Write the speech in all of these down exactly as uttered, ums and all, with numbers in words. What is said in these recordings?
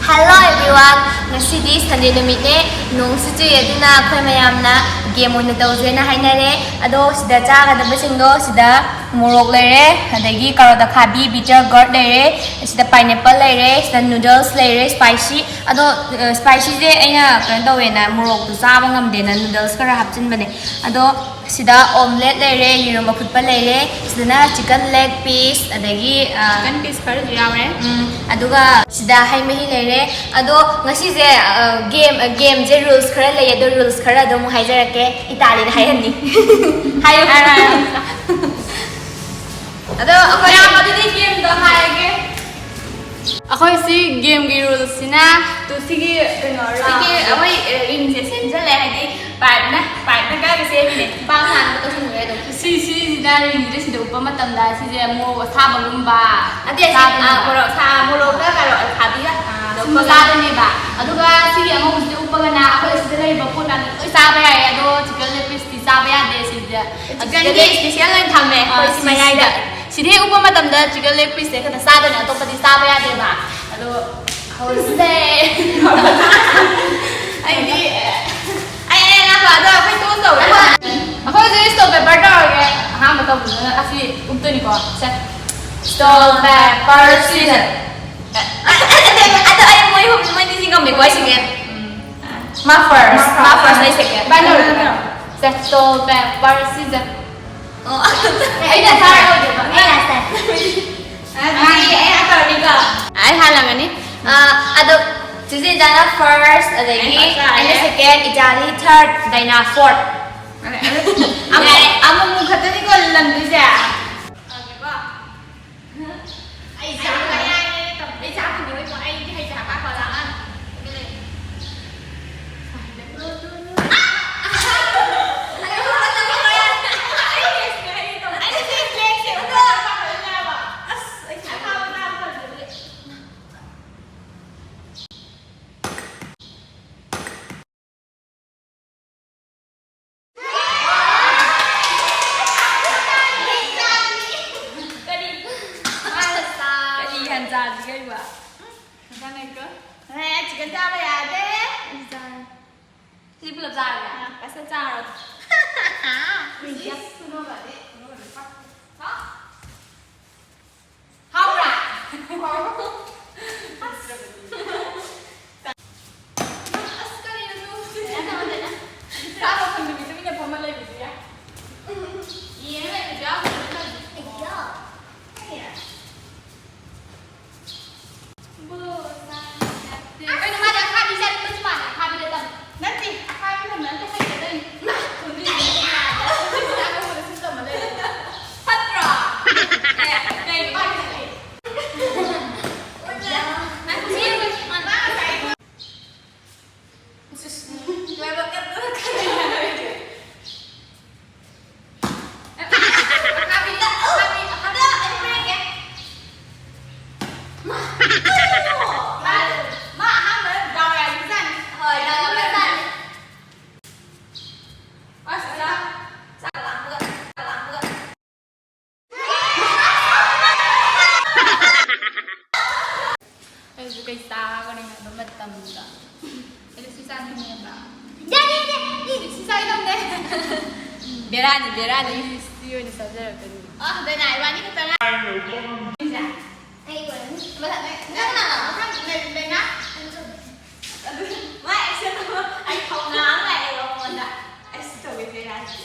Hello everyone, ꯉꯁꯤꯗꯤ Sunday ꯅꯨꯃꯤꯠꯅꯦ, ꯅꯣꯡꯁꯨ ꯆꯨꯏ, ꯑꯗꯨꯅ ꯑꯩꯈꯣꯏ ꯃꯌꯥꯝꯅ game ꯑꯣꯏꯅ ꯇꯧꯁꯦꯅ ꯍꯥꯏꯅꯔꯦ꯫ ꯑꯗꯣ ꯁꯤꯗ ꯆꯥꯒꯗꯕꯁꯤꯡꯗꯣ, ꯁꯤꯗ ꯃꯣꯔꯣꯛ ꯂꯩꯔꯦ, ꯑꯗꯒꯤ ꯀꯥꯔꯣꯠ ꯑꯈꯥꯕꯤ, bitter gourd ꯂꯩꯔꯦ, ꯁꯤꯗ pineapple ꯂꯩꯔꯦ, ꯁꯤꯗ noodles ꯂꯩꯔꯦ, spicy꯫ ꯑꯗꯣ ꯑ, spicyꯁꯦ ꯑꯩꯅ ꯀꯩꯅꯣ ꯇꯧꯋꯦꯅ ꯃꯣꯔꯣꯛꯇꯨ ꯆꯥꯕ ꯉꯝꯗꯦꯅ noodles ꯈꯔ ꯍꯥꯞꯆꯤꯟꯕꯅꯦ꯫ ꯑꯗꯣ ꯁꯤꯗ omelette ꯂꯩꯔꯦ, ꯌꯦꯔꯨꯝ ꯑꯐꯨꯠꯄ ꯂꯩꯔꯦ, ꯁꯤꯗꯅ chicken leg piece, ꯑꯗꯒꯤ ꯑ, chicken piece ꯈꯔꯁꯨ ꯌꯥꯎꯔꯦ꯫ ꯎꯝ, ꯑꯗꯨꯒ ꯁꯤꯗ ꯍꯩ ꯃꯍꯤ ꯂꯩꯔꯦ꯫ ꯑꯗꯣ ꯉꯁꯤꯁꯦ ꯑ, game ꯑ, gameꯁꯦ rules ꯈꯔ ꯂꯩ, ꯑꯗꯣ rules ꯈꯔ ꯑꯗꯨꯝ ꯍꯥꯏꯖꯔꯛꯀꯦ꯫ ꯏꯇꯥꯂꯤꯗ ꯍꯥꯏꯍꯟꯅꯤ꯫ ꯍꯥꯏꯌꯨ꯫ ꯍꯥꯏꯔꯣ, ꯍꯥꯏꯔꯣ꯫ ꯑꯗꯣ ꯑꯩꯈꯣꯏ ꯃꯌꯥꯝ ꯑꯗꯨꯗꯤ gameꯗꯣ ꯍꯥꯏꯔꯒꯦ꯫ ꯑꯩꯈꯣꯏ ꯁꯤ gameꯒꯤ rulesꯁꯤꯅ, ꯇꯨ ꯁꯤꯒꯤ ꯀꯩꯅꯣ, ꯁꯤꯒꯤ round ꯑꯩꯈꯣꯏ, ꯑ, ringꯁꯦ ꯁꯦꯝꯖꯤꯜꯂꯦ, ꯍꯥꯏꯗꯤ pipeꯅ, pipeꯅ ꯀꯥꯏꯕ ꯁꯦꯝꯃꯤꯅꯦ꯫ ꯈꯨꯄꯥꯛ ꯊꯥꯅꯕ ꯇꯧꯁꯤꯟꯈ꯭ꯔꯦ ꯑꯗꯨꯝ꯫ ꯁꯤ, ꯁꯤꯁꯤꯗ ringꯁꯤꯗ ꯁꯤꯗ ꯎꯞꯄ ꯃꯇꯝꯗ ꯁꯤꯁꯦ ꯃꯣꯔꯣꯛ ꯑꯁꯥꯕꯒꯨꯝꯕ, ꯅꯠꯇꯦ, ꯁꯤ, ꯑ, ꯑꯁꯥꯕꯒꯨꯝꯕ꯫ ꯃꯣꯔꯣꯛ ꯁꯥ-, ꯃꯣꯔꯣꯛꯀ ꯀꯩꯅꯣ, ꯑꯈꯥꯕꯤꯒ ꯑꯥ, ꯑꯗꯨꯝ ꯁꯨꯝꯕ ꯆꯥꯗꯣꯏꯅꯦꯕ꯫ ꯑꯗꯨꯒ ꯁꯤꯒꯤ ꯑꯉꯧꯕꯁꯤꯗ ꯎꯞꯄꯒꯅ ꯑꯩꯈꯣꯏ ꯁꯤꯗ ꯂꯩꯔꯤꯕ ꯄꯣꯠ ꯃꯌꯥꯝ ꯂꯣꯏ ꯆꯥꯕ ꯌꯥꯏꯌꯦ, ꯑꯗꯣ chicken leg pieceꯇꯤ ꯆꯥꯕ ꯌꯥꯗꯦ ꯁꯤꯗ꯫ Chickenꯒꯤ special ꯑꯣꯏꯅ ꯊꯝꯃꯦ, ꯑꯩꯈꯣꯏ ꯑꯥ, ꯁꯤ ꯁꯤꯁꯤꯗ꯫ ꯃꯌꯥꯏꯗ꯫ ꯁꯤꯗ ꯍꯦꯛ ꯎꯞꯄ ꯃꯇꯝꯗ chicken leg pieceꯁꯦ ꯈꯛꯇ ꯆꯥꯗꯣꯏꯅꯦ, ꯑꯇꯣꯞꯄꯗꯤ ꯆꯥꯕ ꯌꯥꯗꯦꯕ꯫ ꯑꯗꯣ ꯍꯧꯔꯁꯦ꯫ ꯑꯩꯗꯤ, ꯑꯩ, ꯑꯩ ꯉꯥꯏꯈꯣ, ꯑꯗꯣ ꯑꯩꯈꯣꯏ toss ꯇꯧꯔꯦ꯫ ꯑꯩꯈꯣꯏ ꯍꯧꯖꯤꯛ stone paper ꯇꯧꯔꯒꯦ꯫ ꯑꯍꯥꯟꯕ ꯇꯧꯕꯗꯨꯅ ꯑꯁꯤ ꯎꯞꯇꯣꯏꯅꯤꯀꯣ꯫ ꯁꯦ꯫ Stone, paper, scissor꯫ ꯑ, ꯑ, ꯑ, ꯑꯗꯣ ꯑꯩ ꯃꯣꯏ ꯑꯍꯨꯝ, ꯃꯣꯏ ꯑꯅꯤꯁꯤ ꯉꯝꯃꯦꯀꯣ, ꯑꯩ second꯫ ꯎꯝ꯫ ꯃꯥ first, ꯃꯥ first, ꯑꯩ second꯫ ꯏꯕꯥꯅꯤ ꯑꯣꯏꯔꯦ꯫ ꯁꯦ, stone, paper, scissor꯫ ꯑꯣ꯫ ꯑꯩꯅ ꯁꯥꯔ ꯑꯣꯏꯗꯣꯏꯕ꯫ ꯑꯩꯅ ꯁꯥꯔ꯫ ꯑꯗꯨꯗꯤ ꯑꯩ ꯍꯥꯟꯅ ꯇꯧꯔꯅꯤꯀꯣ꯫ ꯑꯩ ꯍꯥꯜꯂꯝꯃꯅꯤ꯫ ꯑ, ꯑꯗꯣ ꯆꯤꯆꯦ ꯏꯟꯗꯤꯌꯥꯅ first, ꯑꯗꯒꯤ ꯑꯩꯅ first ꯇꯥꯔꯦ꯫ ꯑꯩꯅ second, ꯏꯇꯥꯂꯤ third, ꯗꯥꯏꯅꯥ fourth꯫ ꯑꯃꯨꯛ, ꯌꯥꯔꯦ꯫ ꯑꯃꯨꯛ, ꯑꯃꯨꯛ ꯈꯛꯇꯅꯤꯀꯣ ꯂꯝꯗꯣꯏꯁꯦ꯫ ꯑꯣꯀꯦꯀꯣ꯫ ꯑꯩ ꯆꯥꯛ ꯑꯩ ꯆꯥꯛ ꯉꯥꯏꯔꯦ꯫ ꯑꯩ ꯆꯥꯛ ꯐꯪꯉꯔꯣꯏꯀꯣ꯫ ꯑꯩꯗꯤ ꯍꯩ ꯆꯥꯕ ꯄꯥꯝꯃꯦ꯫ ꯑꯩ ꯍꯩ ꯆꯥꯕ ꯄꯥꯝꯃꯦ꯫ ꯆꯥꯕ ꯌꯥꯗꯦ꯫ ꯆꯥꯔꯦ꯫ ꯁꯤ ꯄꯨꯂꯞ ꯆꯥꯔꯒꯦ? ꯑꯥ, ꯄꯩꯁꯥ ꯆꯥꯔꯣ꯫ ꯏꯁ, ꯀꯩꯅꯣꯒꯗꯤ, ꯀꯩꯅꯣꯒꯗꯤ ꯄꯛ-, ꯍꯥ? ꯍꯥꯎꯕ꯭ꯔꯥ? ꯑꯁ꯫ ꯑꯁ, ꯀꯔꯤꯅꯣ ꯅꯣꯏꯁꯦ? ꯆꯥꯕ ꯐꯪꯗꯕꯤ ꯇꯨꯃꯤꯟꯅ ꯐꯝꯃ ꯂꯩꯕꯁꯦ ꯌꯥꯏ꯫ ꯌꯦꯡꯉ ꯂꯩꯕꯁꯨ ꯌꯥꯎꯈ꯭ꯔꯦ ꯅꯪ꯫ ꯑꯩꯌꯥ꯫ ꯑꯩꯌꯥ꯫ ꯀꯩꯅꯣ ꯃꯥꯗꯤ ꯑꯈꯥꯕꯤ ꯆꯥꯅꯤꯡꯕꯁꯨ ꯃꯥꯜꯂꯦ, ꯑꯈꯥꯕꯤꯗ ꯇꯝꯃꯦ꯫ ꯅꯠꯇꯦ, ꯑꯈꯥꯕꯤ ꯇꯝꯕ ꯅꯠꯇꯦ, ꯍꯩꯗ ꯇꯧꯔꯤꯅꯦ꯫ ꯏꯃꯥ, ꯈꯨꯟꯗꯤ ꯌꯥꯝ ꯌꯥꯗ꯭ꯔꯦ꯫ ꯈꯨꯟꯗꯤ ꯌꯥꯝ ꯌꯥꯗ꯭ꯔꯦ꯫ ꯐꯠꯇ꯭ꯔꯣ? ꯑꯦ, ꯀꯩ ꯄꯥꯏꯔꯤꯁꯦ? ꯉꯥꯏꯈꯣ, ꯁꯤ ꯌꯦꯡꯉꯣ꯫ ꯃꯥ ꯉꯁꯥꯏ ꯑꯩꯁꯨ ꯀꯩ ꯆꯥꯒꯅꯤ ꯍꯥꯏꯕ ꯃꯇꯝꯗ ꯑꯩꯗꯤ ꯁꯤ ꯆꯥꯅꯤꯡꯉꯦꯕ꯫ ꯌꯥꯅꯤ, ꯌꯥꯅꯤ꯫ ꯁꯤ ꯆꯥꯒꯗꯧꯅꯦ꯫ ꯕꯦꯔꯥꯅꯤ, ꯕꯦꯔꯥꯅꯤ꯫ ꯑꯩ ꯁꯤ ꯑꯣꯏꯅ ꯆꯥꯖꯔꯛꯀꯅꯤ꯫ ꯑ, ꯗꯥꯏꯅꯥ, ꯏꯕꯥꯅꯤ ꯈꯛꯇ ꯉꯥꯏ-, ꯁꯤꯁꯦ꯫ ꯑꯩ ꯑꯣꯏꯔꯅꯤ꯫ ꯃꯊꯪ, ꯅꯪ, ꯅꯪ, ꯃꯊꯪ ꯂꯩ-, ꯂꯩꯅꯥ? ꯑꯗꯨ, ꯃꯥ action ꯑꯃ, ꯑꯩ ꯊꯧꯅꯥ ꯑꯃ ꯂꯥꯛꯑꯦꯕ ꯃꯉꯣꯟꯗ꯫ ꯑꯩ ꯁꯤ ꯇꯧꯒꯦ, ꯕꯦꯔꯥꯅꯤ꯫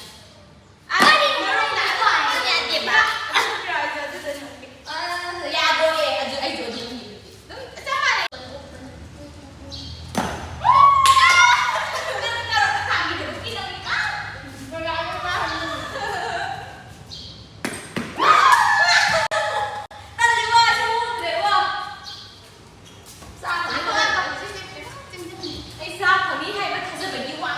ꯑꯩ ꯆꯥ ꯐꯪꯅꯤ ꯍꯥꯏꯕ ꯊꯥꯖꯕꯒꯤ ꯋꯥ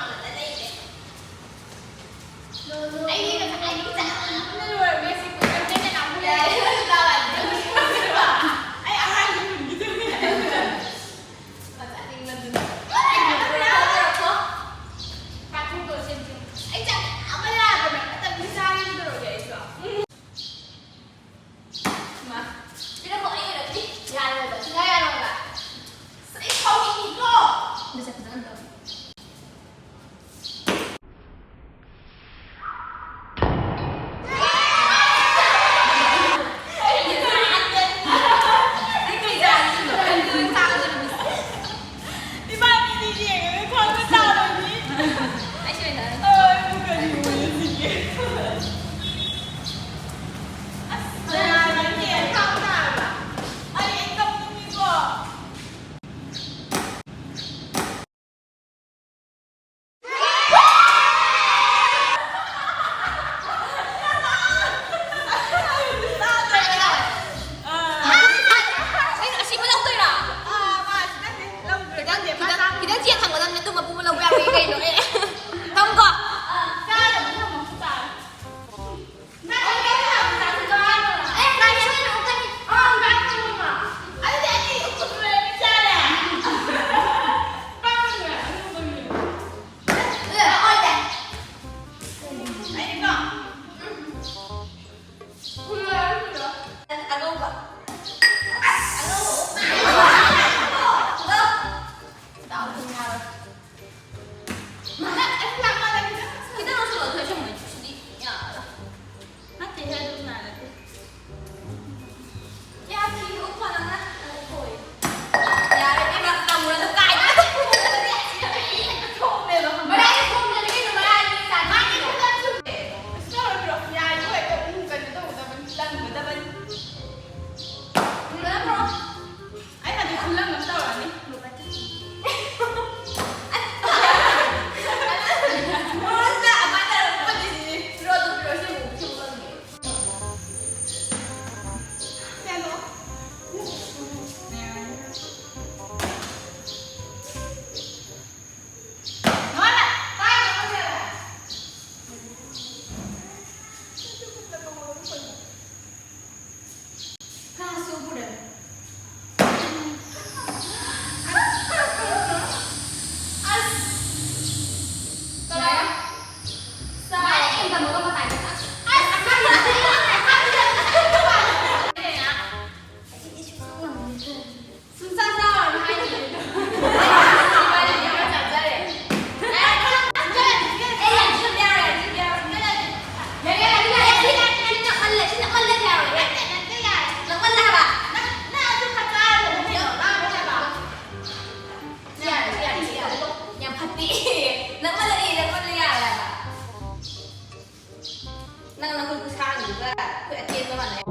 ꯅꯪ ꯅꯈꯨꯠ ꯈꯨꯁꯥꯡꯗꯨꯒ ꯑꯩꯈꯣꯏ ꯑꯇꯦꯟꯕ ꯃꯥꯟꯅꯩ꯫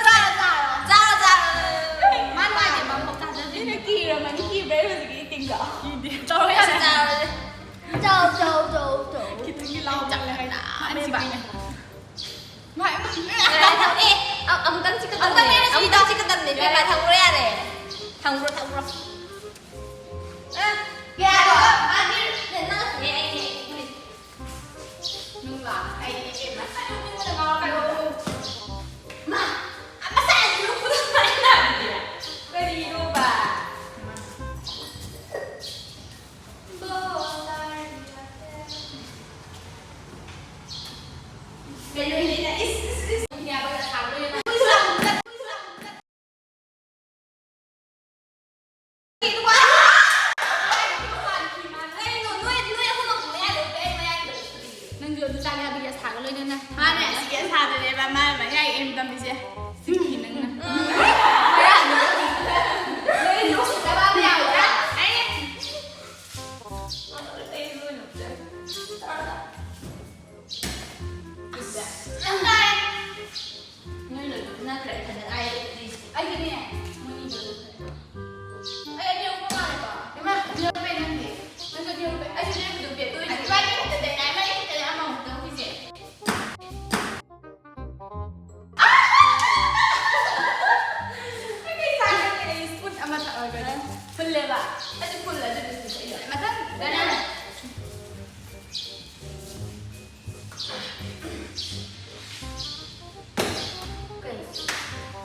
ꯆꯥꯔꯣ, ꯆꯥꯔꯣ꯫ ꯃꯥ ꯅꯨꯡꯉꯥꯏꯇꯦ, ꯃꯥ ꯑꯃꯨꯛ ꯆꯥꯖꯗꯦ꯫ ꯃꯤꯅ ꯀꯤꯔꯝꯃꯅꯤ, ꯀꯤꯕ꯭ꯔꯥ ꯍꯧꯖꯤꯛꯀꯤ actingꯗꯣ? ꯀꯤꯗꯦ꯫ ꯆꯥꯔꯣ, ꯌꯥꯔꯦ꯫ ꯆꯥꯔꯣ꯫ ꯆꯥꯎ, ꯆꯥꯎ, ꯆꯥꯎ, ꯆꯥꯎ꯫ ꯈꯤꯇꯪꯗꯤ ꯂꯥꯎꯕ ꯆꯥꯛ ꯂꯩ꯫ ꯂꯥꯝꯃꯦꯕ꯫ ꯃꯥ ꯑꯃꯨꯛ ꯑꯦ, ꯑꯦ, ꯑ-, ꯑꯃꯨꯛꯇꯪ ꯆꯤꯛꯀꯗꯕꯅꯦ꯫ ꯑꯃꯨꯛꯇꯪ ꯆꯤꯛꯀꯗꯕꯅꯦ, ꯏꯕꯦꯝꯃ, ꯊꯝꯈ꯭ꯔꯣ ꯌꯥꯔꯦ꯫ ꯊꯝꯈ꯭ꯔꯣ, ꯊꯝꯈ꯭ꯔꯣ꯫ ꯑ, ꯌꯥꯔꯣ, ꯃꯥꯗꯤ ꯅꯪ, ꯑꯦ, ꯑꯩ, ꯑꯩ, ꯑꯩ꯫ ꯅꯨꯡꯂꯥ, ꯑꯩ, ꯑꯩ, ꯑꯩ, ꯃꯁꯥ ꯅꯣꯛꯅꯤꯡꯕꯅ ꯉꯥꯎꯔꯦ꯫ ꯃꯥ, ꯃꯁꯥ ꯌꯥꯝ ꯅꯣꯛꯄꯗꯣ ꯀꯃꯥꯏꯅ ꯇꯧꯔꯤꯒꯦ? ꯀꯔꯤꯅꯣꯕ? ꯀꯩꯅꯣ, ꯏꯁ, ꯏꯁ, ꯏꯁ꯫ ꯅꯪꯁꯨ ꯑꯗꯨ ꯆꯥꯒꯦ ꯍꯥꯏꯕꯒꯤ ꯑꯁꯥꯒ ꯂꯣꯏꯅꯅ꯫ ꯃꯥꯅꯦ, ꯑꯁꯤꯒꯤ ꯑꯁꯥꯗꯅꯦꯕ ꯃꯥꯅ ꯃꯌꯥꯏ ꯑꯦꯝ ꯇꯝꯃꯤꯁꯦ꯫ ꯁꯤꯒꯤ ꯅꯪꯅ꯫ ꯅꯣꯏ ꯅꯣꯏ ꯅꯣꯏ ꯅꯣꯏ ꯌꯥꯎꯗ꯭ꯔꯥ? ꯑꯩ ꯅꯣꯏ ꯂꯣꯏꯅ ꯅꯠꯇ꯭ꯔꯦ, ꯏꯊꯟꯗ ꯉꯥꯏꯔꯦ, please꯫ ꯑꯩꯗꯤꯅꯦ, ꯃꯣꯏꯅꯤꯗꯣ ꯑꯗꯨꯝ ꯐꯩ꯫ ꯑꯩ ꯑꯅꯤ ꯑꯍꯨꯝ ꯃꯥꯜꯂꯦꯀꯣ? ꯏꯃꯥ, ꯑꯅꯤ ꯑꯍꯨꯝ ꯅꯪꯗꯤ? ꯅꯪꯁꯨ ꯑꯅꯤ ꯑꯍꯨꯝ꯫ ꯑꯩꯁꯨ ꯑꯅꯤ ꯑꯍꯨꯝ ꯄꯦ, ꯑꯗꯨ ꯑꯣꯏꯁꯨ ꯏꯕꯥꯅꯤ ꯈꯛꯇꯗ ꯉꯥꯏ, ꯃꯔꯤ ꯈꯛꯇꯗ ꯑꯃꯃꯨꯛꯇꯪ ꯄꯤꯖꯦ꯫ ꯑꯩ ꯀꯩ ꯆꯥꯒꯅꯤ? ꯑꯩ spoon ꯑꯃ ꯊꯛꯑꯒꯅꯤ꯫ ꯐꯨꯜꯂꯦꯕ꯫ ꯑꯩꯁꯨ ꯐꯨꯜꯂꯦ, ꯑꯗꯨꯗꯤ ꯁꯤꯁꯦ ꯑꯩ ꯃꯊꯪ ꯗꯅꯦ꯫ ꯀꯩ?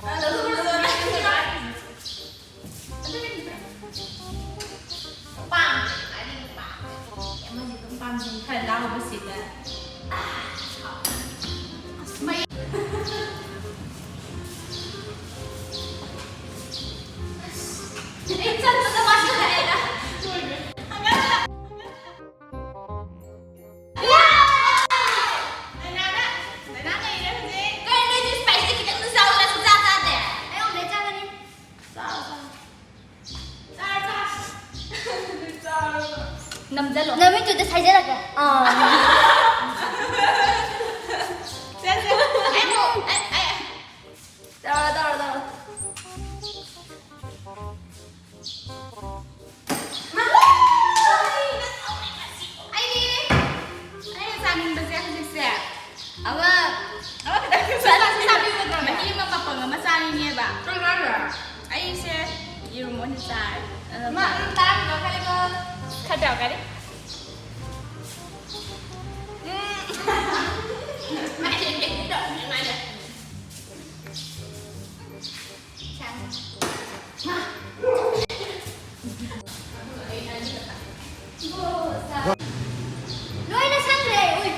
ꯑ, ꯂꯧꯊꯣꯛꯈ꯭ꯔꯣ, ꯂꯧꯊꯣꯛꯈ꯭ꯔꯣ꯫ ꯑꯗꯨꯅꯦ꯫ ꯄꯥꯝꯗꯦ, ꯑꯩꯗꯤ ꯄꯥꯝꯗꯦ꯫ ꯑꯃꯁꯦ ꯑꯗꯨꯝ ꯄꯥꯝꯖꯩ꯫ ꯈꯔ ꯂꯥꯎꯕꯁꯤꯗ꯫ ꯑꯁ, ꯃꯩ꯫ ꯑꯩ ꯆꯠꯄꯗ ꯋꯥꯁꯤꯜꯂꯛꯑꯦꯗ꯫ ꯂꯣꯏꯔꯦ꯫ ꯍꯪꯒꯠ ꯍꯜꯂꯛ꯫ ꯗꯥꯏꯅꯥꯅ, ꯗꯥꯏꯅꯥ ꯂꯩꯔꯦ ꯍꯧꯖꯤꯛ꯫ ꯀꯩꯅꯣ ꯅꯣꯏꯗꯤ spicy ꯈꯤꯇꯪ ꯆꯥꯎꯅ ꯆꯥ-, ꯅꯝꯖꯜꯂꯣ꯫ ꯅꯃꯤꯠꯇꯨꯗ ꯁꯥꯏꯖꯜꯂꯛꯀꯦ꯫ ꯑꯥ꯫ ꯁꯦ, ꯁꯦ꯫ ꯑꯩ ꯑꯃꯨꯛ, ꯑꯩ, ꯑꯩ꯫ ꯇꯧꯔꯣ, ꯇꯧꯔꯣ, ꯇꯧꯔꯣ꯫ ꯑꯩꯗꯤ, ꯑꯩꯅ ꯆꯥꯅꯤꯡꯕꯁꯦ ꯍꯧꯖꯤꯛꯁꯦ꯫ ꯑꯃ, ꯑꯃ ꯈꯤꯇꯪ ꯆꯥꯁꯤ ꯆꯥꯕꯤꯒꯗ꯭ꯔꯣ? ꯃꯍꯤ ꯑꯃ ꯃꯄꯪ ꯑꯃ ꯆꯥꯅꯤꯡꯉꯦꯕ꯫ ꯀꯩꯅꯣ ꯍꯥꯏꯁꯦ? ꯑꯩꯁꯦ ꯌꯦꯔꯨꯝ ꯑꯣꯏꯅ ꯆꯥꯔꯦ꯫ ꯑꯗ ꯃꯥ ꯑꯗꯨꯝ ꯆꯥꯔꯤꯕ ꯈꯜꯂꯤꯀꯣ꯫ ꯈꯔ ꯇꯧꯔꯛꯀꯅꯤ꯫ ꯎꯝ꯫ ꯃꯥꯏꯁꯦ ꯀꯩꯅꯣ ꯇꯧꯔꯝꯃꯦ ꯃꯥꯏꯁꯦ꯫ ꯂꯣꯏꯅ ꯁꯪꯈ꯭ꯔꯦ꯫ ꯎꯏ꯫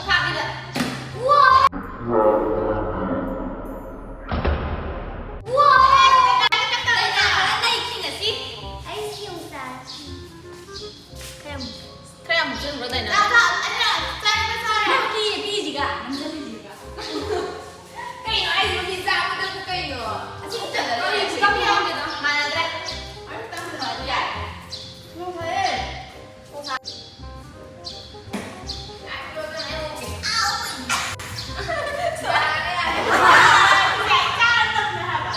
ꯑꯐꯥꯕꯤꯗ꯫ ꯋꯥ! ꯋꯥ! ꯂꯩꯈꯤ ꯉꯁꯤ꯫ ꯑꯩ ꯁꯤ ꯑꯃꯨꯛ ꯆꯥꯔꯦ꯫ ꯀꯌꯥꯝ? ꯈꯔ ꯌꯥꯝ ꯍꯥꯞꯆꯤꯟꯕ꯭ꯔꯣ, ꯗꯥꯏꯅꯥ? ꯆꯥ, ꯆꯥ, ꯑꯩꯅ ꯆꯥꯅꯤꯡꯕ ꯆꯥꯔꯦ꯫ ꯄꯤ, ꯄꯤꯁꯤꯒ, ꯅꯝꯁꯤꯜꯂꯤꯁꯤꯒ꯫ ꯀꯩꯅꯣ ꯍꯥꯏꯁꯤꯕꯣ? ꯃꯤ ꯆꯥꯕꯗꯕꯨ ꯀꯩꯅꯣ? ꯑꯁꯤ ꯈꯛꯇꯗ ꯂꯣꯏꯔꯦ꯫ ꯀꯔꯤ ꯈꯤꯇꯪ ꯌꯥꯎꯒꯦꯗ? ꯃꯥꯟꯅꯗ꯭ꯔꯦ꯫ ꯑꯩ ꯈꯤꯇꯪ ꯍꯜꯂꯛꯑꯗꯤ ꯌꯥꯔꯦ꯫ ꯅꯣꯡ ꯐꯔꯦ꯫ ꯄꯣꯡꯁꯥ꯫ ꯌꯥꯔꯦ, ꯂꯣꯏꯔꯦ, ꯑꯩ ꯂꯧꯒꯦ꯫ ꯌꯥꯔꯦ, ꯌꯥꯔꯦ꯫ ꯌꯥꯔꯦ, ꯆꯥꯔꯗꯕꯅꯦ ꯍꯥꯏꯕ꯫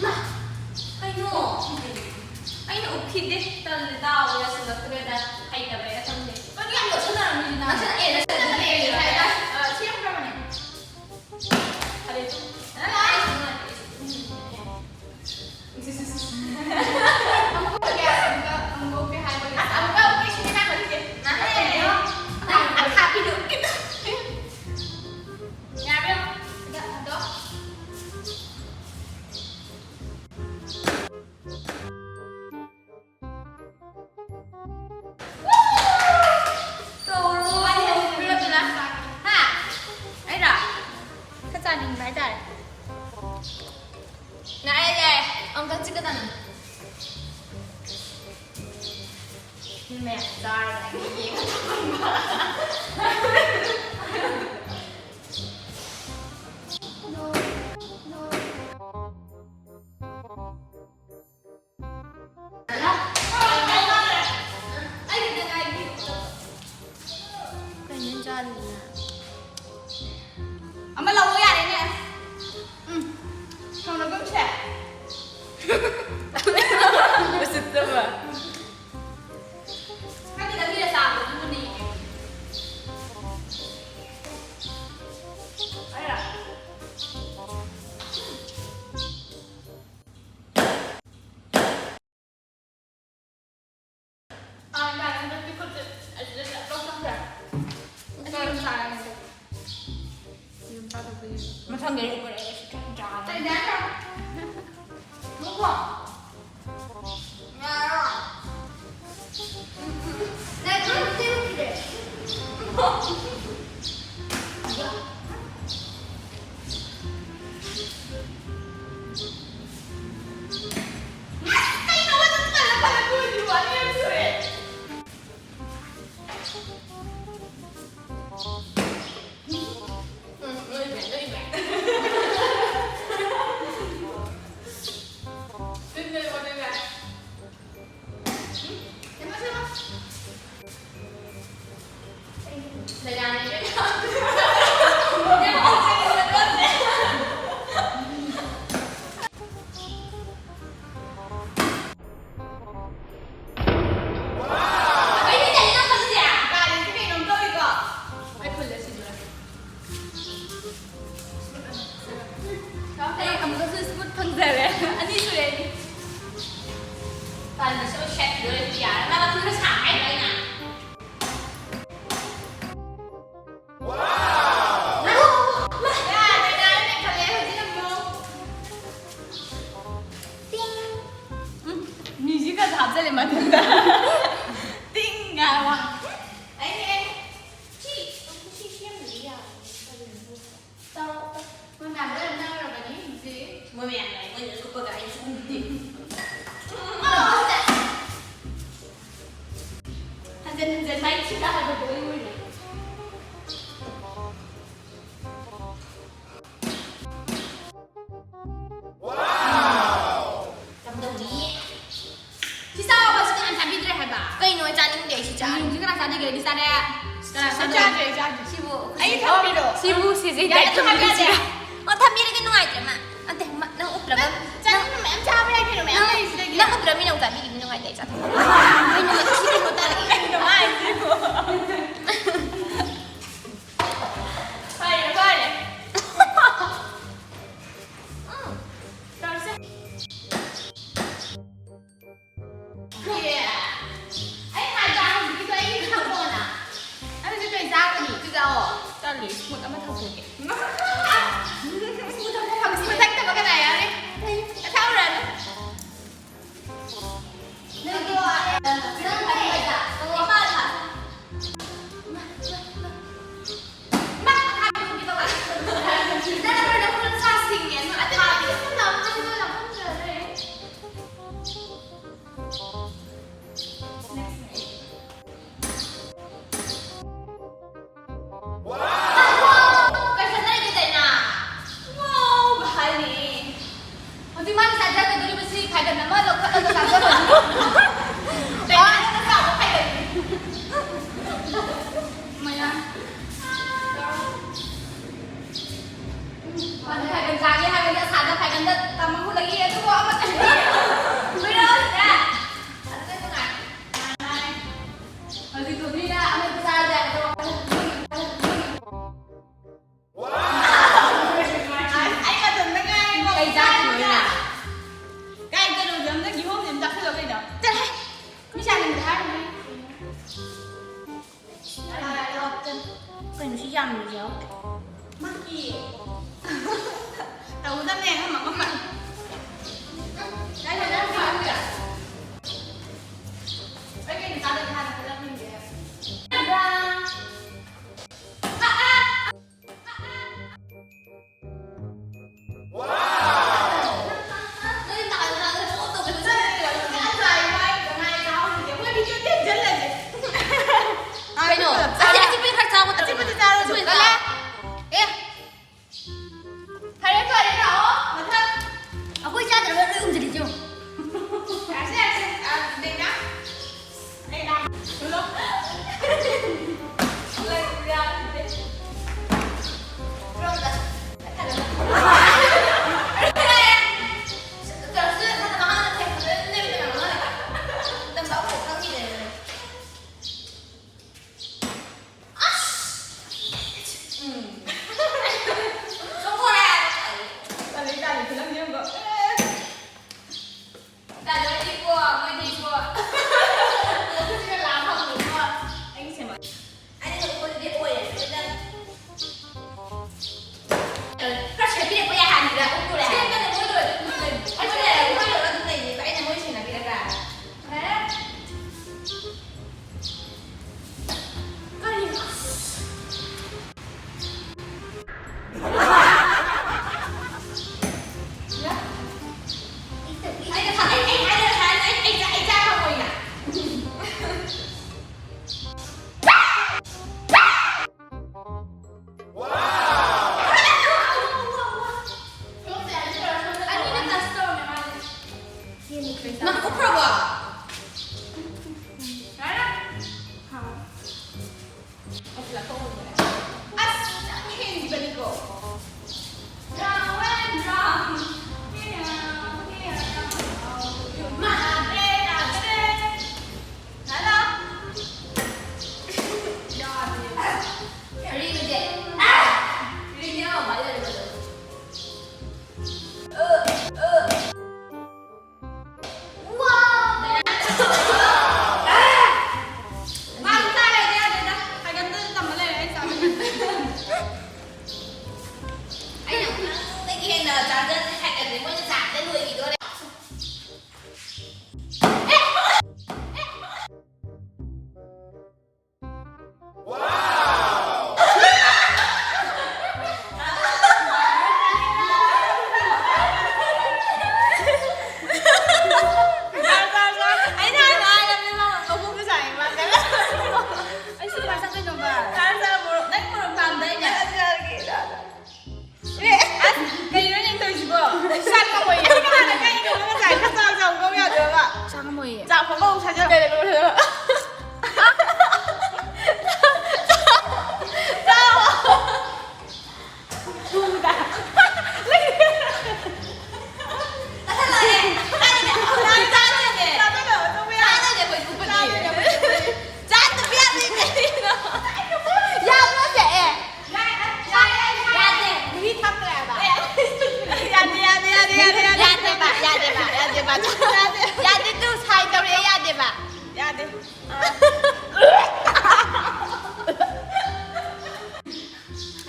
ꯃꯥ, ꯀꯩꯅꯣ? ꯑꯩꯅ ꯎꯈꯤꯗꯦ꯫ ꯇꯜꯂꯦ, ꯗꯥꯎ ꯌꯥꯁꯤꯜꯂꯛꯇ꯭ꯔꯦꯗ꯫ ꯍꯩꯇꯕꯩꯔꯥ ꯈꯪꯗꯦ꯫ ꯀꯔꯤ ꯌꯥꯝ ꯅꯣꯠꯁꯟꯅꯔꯝꯃꯤꯁꯤꯅ? ꯅꯣꯠꯁꯟꯅ-, ꯑꯦ, ꯅꯣꯠꯁꯟꯅꯗꯦ, ꯅꯣꯠꯁꯟꯅꯗꯦ꯫ ꯉꯁꯥꯏꯗ, ꯑ, ꯁꯦꯝꯈ꯭ꯔꯕꯅꯦ꯫ ꯐꯔꯦ꯫ ꯑ, ꯑꯃꯨꯛꯀ ꯀꯌꯥ, ꯑꯃꯨꯛꯀ, ꯑꯃꯨꯛꯀ ꯎꯞꯀꯦ ꯍꯥꯏꯕꯒꯤ꯫ ꯑꯁ, ꯑꯃꯨꯛꯀ ꯎꯞꯀꯦ ꯁꯤꯅꯦ ꯅꯪ ꯈꯜꯂꯤꯁꯦ꯫ ꯅꯪ ꯑꯊꯥꯕꯤꯗꯣ ꯎꯞꯀꯦ ꯇꯧ-, ꯌꯥꯕ꯭ꯔꯣ? ꯁꯤꯗ ꯍꯟꯗꯣꯛ꯫ ꯇꯧꯔꯣ꯫ ꯍꯥ? ꯑꯩꯔꯣ? ꯈꯔ ꯆꯥꯅꯤꯡꯕ ꯍꯥꯏꯇꯥꯔꯦ꯫ ꯌꯥꯔꯦ, ꯌꯥꯔꯦ꯫ ꯑꯃꯨꯛꯇꯪ ꯆꯤꯛꯀꯗꯕꯅꯤ꯫ ꯃꯤ ꯃꯌꯥꯝ ꯆꯥꯔꯒ ꯑꯩꯅ ꯌꯦꯡꯉ ꯊꯝꯕ꯫ ꯃꯊꯪꯗ ꯑꯩ ꯎꯄꯔ ꯑꯩ ꯁꯨꯡꯆꯥ ꯆꯥꯔꯣꯏ꯫ ꯀꯩ ꯏꯟꯖꯥꯡ ꯆꯥ-, ꯃꯨꯛꯕꯥꯡ? ꯉꯥꯔꯣ? ꯎꯝ, ꯎꯝ, ꯎꯝ꯫ ꯅꯪ ꯊꯣꯡ ꯆꯦꯔꯨꯛꯈꯤꯗꯦ꯫ ꯀꯩꯅꯣ ꯅꯪ ꯄꯜꯂ ꯄꯜꯂ ꯂꯣꯏꯗ꯭ꯔꯤꯕꯣ? ꯑꯅꯤꯔꯛ ꯁꯨꯔꯦ꯫ ꯎꯝ, ꯂꯣꯏꯈ꯭ꯔꯦ, ꯂꯣꯏꯈ꯭ꯔꯦ꯫ ꯂꯣꯏꯈ꯭ꯔꯦ, ꯂꯣꯏꯈ꯭ꯔꯦ꯫ ꯎꯝ, ꯁꯦꯝꯃꯣ, ꯁꯦꯝꯃꯣ꯫ ꯂꯩꯔꯥꯡꯅꯦ, ꯂꯩꯔꯥꯡ꯫ ꯀꯩꯅꯣ ꯇꯧꯔꯤꯁꯦ? ꯒꯥꯔꯤꯁꯦ ꯀꯩꯅꯣꯝ ꯇꯧꯔꯤꯀꯣ? ꯑꯩ ꯐꯨꯜꯂꯦ ꯁꯤꯗꯣꯔꯦ꯫ ꯑꯩ ꯑꯃꯨꯛꯀꯁꯨ smooth ꯐꯪꯖꯔꯦ꯫ ꯑꯅꯤ ꯁꯨꯔꯦ ꯑꯩꯗꯤ꯫ ꯇꯜꯂꯁꯨ ꯁꯦꯠꯈꯤꯗꯣꯔꯦ ꯑꯗꯨꯗꯤ ꯌꯥꯔꯦ꯫ ꯃꯥ ꯃꯈꯨꯠ ꯈꯔ ꯁꯥꯡ ꯍꯥꯏꯗ꯭ꯔꯣ ꯑꯩꯅ? ꯌꯥꯔꯦ, ꯌꯥꯔꯦ, ꯃꯦꯟꯈꯠꯂꯦ ꯍꯧꯖꯤꯛ ꯑꯃꯨꯛ꯫ ꯇꯤꯡ꯫ ꯎꯝ, music ꯀꯁꯨ ꯍꯥꯞꯆꯜꯂꯦ ꯃꯊꯟꯇ꯫ ꯇꯤꯡ ꯍꯥꯏꯕ꯫ ꯑꯩꯅꯦ, ꯑꯩꯅꯦ꯫ ꯁꯤ, ꯁꯤ ꯁꯦꯝꯗ꯭ꯔꯗꯤ ꯌꯥꯔꯣꯏ꯫ ꯇꯧꯔꯣ, ꯇꯧꯔꯣ꯫ ꯃꯣꯏ ꯃꯌꯥꯝ ꯂꯣꯏ ꯅꯪꯈ꯭ꯔꯕꯅꯤ ꯍꯧꯖꯤꯛ꯫ ꯃꯣꯏ ꯃꯌꯥꯝ ꯂꯩ, ꯃꯣꯏꯅ ꯂꯨꯞꯄꯒ ꯑꯩ ꯁꯨꯝ ꯎꯗꯦ꯫ ꯍꯟꯖꯟ ꯍꯟꯖꯟ ꯃꯥꯏ ꯊꯤꯕ ꯍꯥꯏꯕꯗꯣ ꯑꯩ ꯑꯣꯏꯔꯦ꯫ ꯀꯝꯗꯧꯅꯤ? ꯁꯤ ꯆꯥꯎꯕ, ꯁꯤ ꯀꯅꯥ ꯆꯥꯕꯤꯗ꯭ꯔꯦ ꯍꯥꯏꯕ? ꯀꯩꯅꯣ ꯑꯩ ꯆꯥꯅꯤꯡꯗꯦ, ꯑꯩ ꯁꯤ ꯆꯥ-, ꯌꯦꯔꯨꯝꯁꯤ ꯀꯅꯥ ꯆꯥꯅꯤꯡꯒꯦ? ꯑꯩꯗꯤ ꯆꯥꯅꯤꯡꯉꯦ꯫ ꯀꯅꯥ ꯆꯥꯅꯤꯡꯉꯦ? ꯆꯥꯗ꯭ꯔꯦ, ꯑꯩ ꯆꯥꯗ꯭ꯔꯦ꯫ ꯁꯤꯕꯨ ꯑꯩ ꯊꯝꯕꯤꯔꯣ꯫ ꯁꯤꯕꯨ ꯁꯤꯁꯦ ꯌꯥꯔꯦ, ꯗꯥꯏꯠ ꯊꯝꯕ ꯊꯝꯕꯤꯔꯣ, ꯌꯥꯗꯦ꯫ ꯁꯤꯗ꯫ ꯑꯣ, ꯊꯝꯕꯤꯔꯒꯦ, ꯅꯨꯡꯉꯥꯏꯇ꯭ꯔꯦ ꯃꯥ꯫ ꯑꯟꯇꯦ, ꯃꯥ, ꯅꯪ ꯎꯞꯇ꯭ꯔꯒ ꯅꯪ ꯆꯥꯅꯤꯡꯕ ꯃꯌꯥꯝ ꯆꯥꯕ ꯌꯥꯏ ꯀꯩꯅꯣ, ꯃꯌꯥꯝ ꯅꯪ, ꯂꯩꯔꯤꯁꯤꯗꯒꯤ꯫ ꯅꯪ ꯎꯞꯇ꯭ꯔꯒ ꯃꯤꯅ ꯑꯃꯨꯛ ꯆꯥꯕꯤꯈꯤꯕꯅꯤ, ꯅꯨꯡꯉꯥꯏꯇꯦ, ꯑꯩ ꯆꯥꯊꯣꯛ-, ꯀꯩꯅꯣ ꯍꯥꯏꯁꯤꯕꯣ? ꯐꯔꯦ, ꯐꯔꯦ꯫ ꯎꯝ, ꯇꯧꯔꯁꯦ꯫ ꯑꯦ, ꯑꯩ ꯍꯥꯏꯗ꯭ꯔꯥ ꯍꯧꯖꯤꯛꯀꯤꯗꯣ ꯑꯩꯒꯤ ꯊꯝꯃꯣꯅ? ꯑꯗꯨꯗꯤ ꯀꯩ ꯆꯥꯒꯅꯤ? ꯁꯤ ꯆꯥꯎꯑꯣ꯫ ꯆꯥꯔꯨꯏ, smooth ꯑꯃ ꯊꯛꯆꯒꯦ꯫ ꯃꯥꯅ ꯐꯥꯏꯒꯟ ꯆꯥꯒꯦ ꯍꯥꯏꯕꯒꯤ ꯑꯁꯥꯗ ꯐꯥꯏꯒꯟꯗ ꯇꯝꯃꯛꯄꯗꯒꯤ ꯑꯗꯨꯕꯨ ꯑꯃꯠꯇ ꯍꯨꯏꯔꯣ ꯁꯤꯗ꯫ ꯑꯗꯨꯅ ꯅꯨꯡꯉꯥꯏ꯫ ꯍꯧꯖꯤꯛꯇꯣ ꯃꯤꯅ ꯑꯃꯦꯠꯄ ꯆꯥꯔꯁꯦ ꯍꯥꯏꯕꯗꯣ꯫ ꯑꯩ ꯃꯇꯣꯝꯇ ꯉꯥꯏꯔꯦꯀꯣ꯫ ꯀꯩ ꯆꯥꯗꯣꯏꯅꯣ ꯅꯪ? ꯀꯥꯏ ꯀꯩꯅꯣꯁꯦ ꯑꯝꯇ ꯀꯤꯍꯣꯝꯁꯦ ꯑꯝꯇ ꯆꯥꯁꯤꯜꯂꯣ ꯀꯩꯅꯣ꯫ ꯆꯠꯂꯍꯦ꯫ ꯃꯤ ꯆꯥꯅꯤꯡꯕꯗ ꯍꯥꯏꯔꯨꯅꯨ꯫ ꯀꯩꯅꯣ ꯁꯤ ꯌꯥꯝꯅꯁꯨ ꯌꯥꯎꯗꯦ꯫ ꯃꯥꯒꯤ ꯇꯧꯒꯗꯕꯅꯦ ꯑꯉꯝ ꯑꯉꯝꯕ꯫ ꯀꯥꯏꯗ ꯅꯪ ꯐꯪꯒꯦ? ꯑꯩ ꯀꯩꯅꯣ ꯆꯥꯗꯣꯏꯅꯣ ꯍꯥꯟꯅ ꯈꯜꯂꯝꯃꯤꯒꯦ꯫ ꯀꯩꯅꯣ? ꯑꯆꯤ-, ꯑꯆꯤꯛꯄꯗꯤ ꯈꯔ ꯆꯥꯎ, ꯑꯆꯤꯛꯄꯗꯤ ꯆꯥꯔꯣꯏ, ꯆꯠꯂꯦ꯫ ꯑꯦ꯫ ꯐꯔꯦ, ꯐꯔꯦ, ꯂꯥꯛꯑꯣ, ꯃꯊꯪ꯫ ꯑꯩꯈꯣꯏ ꯆꯥꯗ꯭ꯔꯕ ꯂꯣꯏ ꯎꯝꯖꯤꯜꯂꯤꯁꯦ ꯌꯦꯡꯉꯣ꯫ ꯌꯥꯔꯦꯁꯦ, ꯌꯥꯔꯦꯁꯦ꯫ ꯑ, ꯗꯩꯅ꯫ ꯑꯩ ꯂꯥꯛ-, ꯊꯨꯂꯣ꯫ ꯂꯩꯕ ꯌꯥꯗꯦ꯫ ꯔꯣꯝꯗ꯫ ꯀꯩꯅꯣꯁꯦ, ꯅꯪꯅ ꯃꯃꯥꯡꯗ ꯊꯦꯡꯕꯗ ꯂꯦꯞꯇꯅ ꯉꯥꯡꯉꯛꯑꯦ꯫ ꯅꯪ ꯇꯧꯕ ꯈꯪꯉꯤꯅꯦ꯫ ꯑꯁ! ꯎꯝ꯫ ꯆꯣꯡꯊꯣꯔꯛꯑꯦ ꯍꯥꯏꯕ꯫ ꯇꯜꯂꯤ, ꯇꯜꯂꯤ, ꯐꯤꯂꯝ ꯌꯦꯡꯕ꯫ ꯑꯦ! ꯇꯜꯂꯣꯏꯗꯤꯀꯣ, ꯃꯣꯏꯗꯤꯀꯣ꯫ ꯁꯤꯅ ꯂꯥꯛꯑ ꯐꯪꯕꯅꯤꯀꯣ꯫ ꯑꯩꯒꯤ ꯁꯦꯝꯕ꯫ ꯑꯩꯅ ꯎꯠꯄꯗꯨꯗꯤ ꯑꯣꯏꯔꯦ, ꯂꯣꯏꯅ꯫ ꯈꯔ ꯁꯦꯝꯕꯤꯔꯛꯄ ꯌꯥꯏ ꯍꯥꯏꯕꯅꯤꯗ, ꯎꯠꯇꯣꯔꯦ ꯍꯥꯏꯕ꯫ ꯁꯦꯝꯕꯅꯦ, ꯃꯣꯏ ꯂꯣꯏꯔꯦ ꯑꯗꯨꯝ ꯂꯩ꯫ ꯑꯩꯈꯣꯏ ꯂꯩꯔꯦ, ꯃꯣꯏ ꯂꯣꯏꯔꯦ ꯑꯗꯨꯝ ꯂꯩꯅꯦꯕ, ꯑꯩꯅ ꯃꯣꯏ ꯁꯦꯟꯅꯕꯤꯔꯒ꯫ ꯐꯔꯦ꯫ ꯀꯔꯤꯅꯣ? ꯑꯁ! ꯑꯩꯅ ꯈ-, ꯑꯩ, ꯑꯩ, ꯑꯩ, ꯑꯩ, ꯑꯩ, ꯑꯩ, ꯑꯩ ꯆꯥ ꯐꯪꯉꯣꯏꯅ꯫ ꯆꯥꯛ ꯐꯥꯎꯕ ꯁꯥꯖꯜꯂꯣ꯫ ꯀꯩꯅꯣ? ꯆꯥꯎ꯫ ꯊꯨꯗ꯫ ꯆꯥꯗꯣꯏꯅꯦ꯫ ꯆꯥꯗꯣꯏꯅꯦ꯫ ꯆꯥꯗꯣꯏꯅꯦ꯫ ꯆꯥꯗꯣꯏꯅꯦ꯫ ꯆꯥꯗꯕ ꯌꯥꯗꯦ ꯀꯩꯅꯣ꯫ ꯌꯥꯝ ꯐꯖꯩꯌꯦ꯫ ꯌꯥꯗꯦ꯫ ꯃꯍꯤ ꯊꯛꯇ꯭ꯔꯦ ꯍꯥꯏꯕ꯫ ꯌꯥꯗꯦ, ꯌꯥꯗꯦ, ꯌꯥꯗꯦ, ꯌꯥꯗꯦ, ꯌꯥꯗꯦ꯫ ꯌꯥꯗꯦꯕ, ꯌꯥꯗꯦꯕ, ꯌꯥꯗꯦꯕ꯫ ꯌꯥꯗꯦ꯫ ꯌꯥꯗꯦ, ꯇꯨ ꯁꯥꯏꯟ ꯇꯧꯔꯛꯑꯦ, ꯌꯥꯗꯦꯕ꯫ ꯌꯥꯗꯦ꯫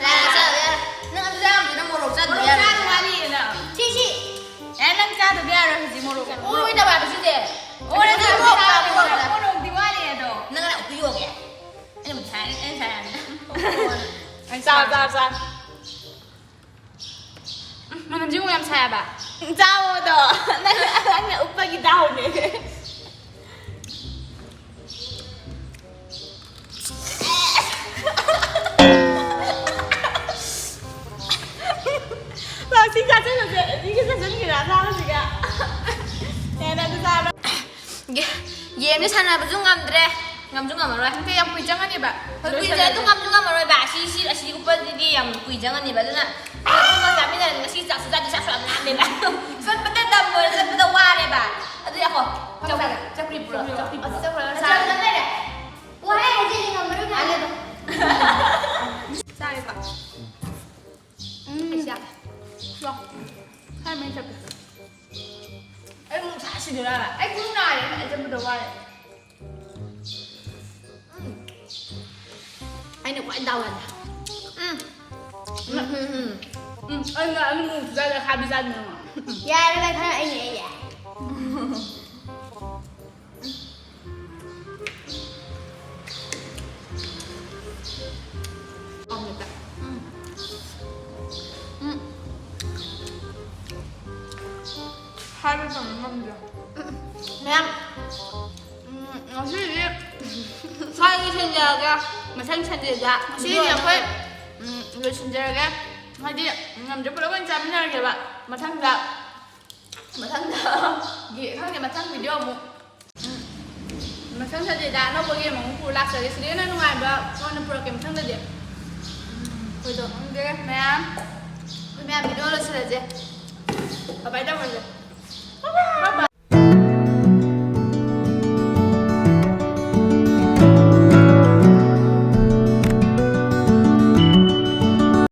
ꯌꯥꯔꯦ, ꯆꯥꯔꯣ, ꯌꯥꯔꯦ꯫ ꯅꯪ ꯑꯗꯨ ꯆꯥꯔꯝꯗꯣꯏꯅ ꯃꯣꯔꯣꯛ ꯆꯥꯗꯕ ꯃꯣꯔꯣꯛ ꯌꯥꯔꯣꯏ꯫ ꯆꯥꯗ ꯋꯥꯠꯂꯤꯌꯦ ꯅꯪ꯫ ꯁꯤ, ꯁꯤ꯫ ꯑꯦ, ꯅꯪ ꯆꯥꯗꯕ ꯌꯥꯔꯣꯏ ꯍꯧꯖꯤꯛ ꯃꯣꯔꯣꯛ꯫ ꯑꯣꯏꯗꯕ ꯍꯥꯏꯕ ꯁꯤꯁꯦ꯫ ꯑꯣꯏꯔꯗꯤ ꯃꯣꯔꯣꯛ ꯃꯣꯔꯣꯛ ꯆꯥꯕ ꯆꯥꯕ ꯌꯥꯔꯣꯏ꯫ ꯃꯣꯔꯣꯛꯇꯤ ꯋꯥꯠꯂꯤ ꯑꯗꯣ꯫ ꯅꯪ ꯉꯔꯥꯡ ꯎꯄꯤ ꯌꯣꯒꯦ꯫ ꯑꯩꯅ ꯃꯊꯥ ꯌꯥꯅꯤ, ꯑꯩꯅ ꯃꯊꯥ ꯌꯥꯅꯤ꯫ ꯆꯥꯎ, ꯆꯥꯎ, ꯆꯥꯎ꯫ ꯎꯝ, ꯃꯅꯝꯁꯤ ꯑꯃꯨꯛ ꯌꯥꯝ ꯁꯥꯏ ꯍꯥꯏꯕ꯫ ꯆꯥꯎꯑꯣꯗꯣ꯫ ꯅꯪ, ꯅꯪꯅ ꯎꯞꯄꯒꯤ ꯗꯥꯎꯅꯦ꯫ ꯂꯥꯛꯁꯤ ꯆꯥꯁꯤꯜꯂꯨꯁꯦ꯫ ꯃꯤꯒ ꯆꯥꯁꯤꯟꯒꯦꯔꯥ ꯆꯥꯕꯁꯤꯒ? ꯍꯦꯟꯅ ꯑꯗꯨ ꯆꯥꯕ꯫ ꯒꯦ-, ꯒꯦꯝꯁꯦ ꯁꯥꯟꯅꯕꯁꯨ ꯉꯝꯗ꯭ꯔꯦ, ꯉꯝꯁꯨ ꯉꯝꯃꯔꯣꯏ꯫ ꯅꯠꯇꯦ, ꯌꯥꯝ ꯀꯨꯏ ꯆꯪꯉꯅꯤꯕ꯫ ꯍꯣꯏ, ꯀꯨꯏ ꯆꯪꯉꯦ, ꯑꯗꯨ ꯉꯝꯁꯨ ꯉꯝꯃꯔꯣꯏꯕ꯫ ꯑꯁꯤ, ꯁꯤ, ꯑꯁꯤ ꯎꯞꯄꯗꯨꯗꯤ ꯌꯥꯝ ꯀꯨꯏ ꯆꯪꯉꯅꯤꯕ꯫ ꯑꯗꯨꯅ ꯄꯨꯟꯅ ꯆꯥꯃꯤꯟꯅꯔꯗꯤ ꯉꯁꯤ ꯆꯥꯛꯁꯨ ꯆꯥꯗꯦ, ꯆꯥꯛꯁꯨ ꯌꯥꯝ ꯂꯥꯝꯃꯦꯕ꯫ ꯆꯠꯄꯗ ꯇꯝꯃꯣꯏ, ꯆꯠꯄꯗ ꯋꯥꯔꯦꯕ꯫ ꯑꯗꯨ ꯌꯥꯀꯣ꯫ ꯆꯧ ꯆꯥꯁꯦ꯫ ꯆꯧꯀ꯭ꯔꯤ ꯄꯨꯔꯛꯑꯣ, ꯆꯧꯀ꯭ꯔꯤ ꯄꯨꯔꯛꯑꯣ꯫ ꯑꯁꯤ ꯆꯧꯀ꯭ꯔꯤ ꯄꯨꯔꯛꯑꯣ꯫ ꯆꯥꯔꯦ꯫ ꯋꯥꯍꯩ ꯍꯥꯏꯖꯤꯜꯂꯤ ꯉꯝꯃꯔꯣꯏ ꯀꯥꯏꯅ꯫ ꯆꯥꯔꯦꯀꯣ꯫ ꯎꯝ꯫ ꯑꯩꯁꯦ꯫ ꯂꯥꯛꯑꯣ꯫ ꯈꯔ ꯃꯩ ꯆꯠꯀꯦ꯫ ꯑꯩ ꯑꯃꯨꯛ ꯁꯥ ꯁꯤꯗꯣꯏꯔꯥ? ꯑꯩ ꯈꯨꯠ ꯅꯥꯔꯦ, ꯑꯩ ꯆꯠꯄꯗ ꯋꯥꯔꯦ꯫ ꯎꯝ꯫ ꯑꯩꯅ ꯈ꯭ꯋꯥꯏ ꯗꯥꯎ ꯌꯥꯗꯦ꯫ ꯎꯝ꯫ ꯎꯝ, ꯎꯝ, ꯎꯝ꯫ ꯎꯝ, ꯑꯩꯅ ꯑꯅꯤꯃꯨꯛ ꯆꯥꯗ ꯈꯥꯕꯤ ꯆꯥꯗꯅ꯫ ꯌꯥꯔꯦ, ꯚꯥꯏ, ꯈꯔ ꯑꯩꯅ, ꯑꯩ ꯌꯥꯏ꯫ ꯎꯝ꯫ ꯍꯥꯏꯕ ꯇꯝꯕ ꯉꯝꯗ꯭ꯔꯦ꯫ ꯃꯌꯥꯝ, ꯎꯝ, ꯉꯁꯤꯗꯤ ꯁ꯭ꯋꯥꯏ ꯂꯣꯏꯁꯤꯟꯖꯔꯒꯦ꯫ ꯃꯊꯪ ꯁꯟꯗꯦꯗ ꯉꯁꯤꯗꯤ ꯑꯩꯈꯣꯏ, ꯎꯝ, ꯂꯣꯏꯁꯤꯟꯖꯔꯒꯦ꯫ ꯍꯥꯏꯗꯤ ꯉꯝꯗ꯭ꯔꯦ, ꯄꯨꯂꯞ ꯑꯣꯏꯅ ꯆꯥꯃꯤꯟꯅꯔꯒꯦꯕ꯫ ꯃꯊꯪꯗ, ꯃꯊꯪꯗ, ꯈꯪꯗꯦ, ꯃꯊꯪ ꯚꯤꯗꯤꯑꯣ ꯑꯃꯨꯛ ꯃꯊꯪ ꯁꯟꯗꯦꯗ ꯑꯅꯧꯕ ꯒꯦꯝ ꯑꯃꯨꯛ ꯄꯨꯔ ꯂꯥꯛꯆꯒꯦ꯫ ꯁꯤꯗ ꯍꯦꯟꯅ ꯅꯨꯡꯉꯥꯏꯕ ꯐꯣꯟꯗ ꯄꯨꯔꯛꯀꯦ ꯃꯊꯪꯗꯗꯤ꯫ ꯑꯩꯈꯣꯏꯗꯣ ꯈꯪꯗꯦ ꯃꯌꯥꯝ꯫ ꯑꯩꯈꯣꯏ ꯃꯌꯥꯝ ꯚꯤꯗꯤꯑꯣ ꯂꯣꯏꯁꯤꯜꯂꯁꯦ꯫ ꯕꯥꯏ ꯕꯥꯏ ꯇꯧꯔꯁꯦ꯫